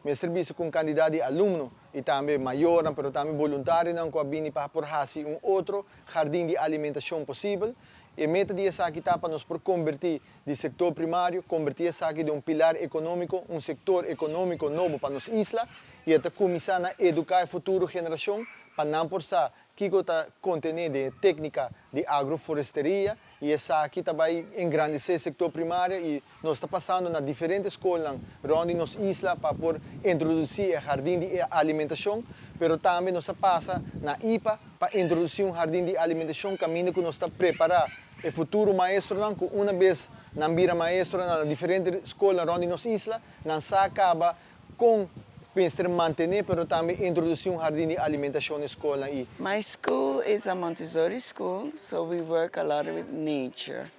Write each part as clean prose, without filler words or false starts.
Mester bisa ku kantidat di alumno i tambe mayor, pero tambe voluntarionan ku a bini pa por hasi un otro hardin di alimentashon posibel. E meta di esaki ta pa nos por konvertí di sektor primario, konvertí esaki den un pilar ekonómiko, un sektor ekonómiko nobo pa nos isla, i ta kuminsá na eduká e futuro generashon pa nan por sa kiko ta kontené di téknika di agroforesteria i esaki tambe engrandesé sektor primario i nos ta pasando na diferente skol rònt nos isla pa por introdusí e hardin di alimentashon, pero tambe nos a pasa na IPA pa introdusí un hardin di alimentashon kaminda ku nos ta prepará e futuro maestro ku un bes nan bira maestro na diferente skol rònt nos isla, nan sa kaba kon mester mantené, pero tambe introdusí un hardin di alimentashon na skol i My school is a Montessori school, so we work a lot with nature.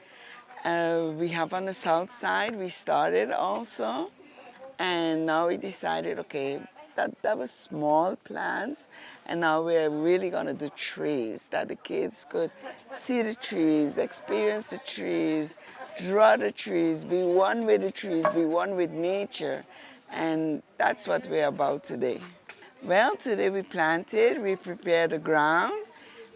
We have on the south side, we started also, and now we decided, okay, that was small plants, and now we're really gonna do trees, that the kids could see the trees, experience the trees, draw the trees, be one with the trees, be one with nature, and that's what we're about today. Well, today we planted, we prepared the ground.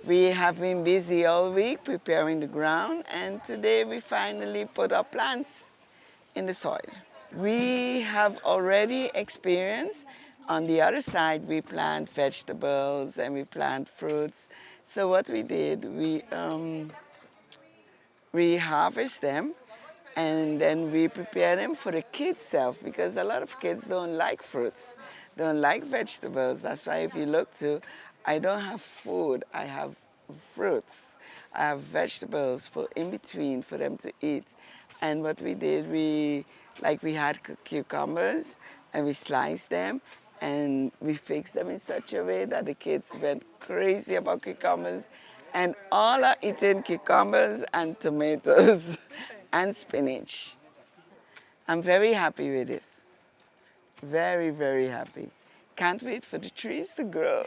We have been busy all week preparing the ground, and today we finally put our plants in the soil. We have already experienced. On the other side, we plant vegetables and we plant fruits. So what we did, we harvest them and then we prepare them for the kids self because a lot of kids don't like fruits, don't like vegetables. That's why if you look to, I don't have food, I have fruits. I have vegetables for in between for them to eat. And what we did, we like we had cucumbers and we sliced them and we fixed them in such a way that the kids went crazy about cucumbers and all are eating cucumbers and tomatoes and spinach. I'm very happy with this. Very, very happy. Can't wait for the trees to grow.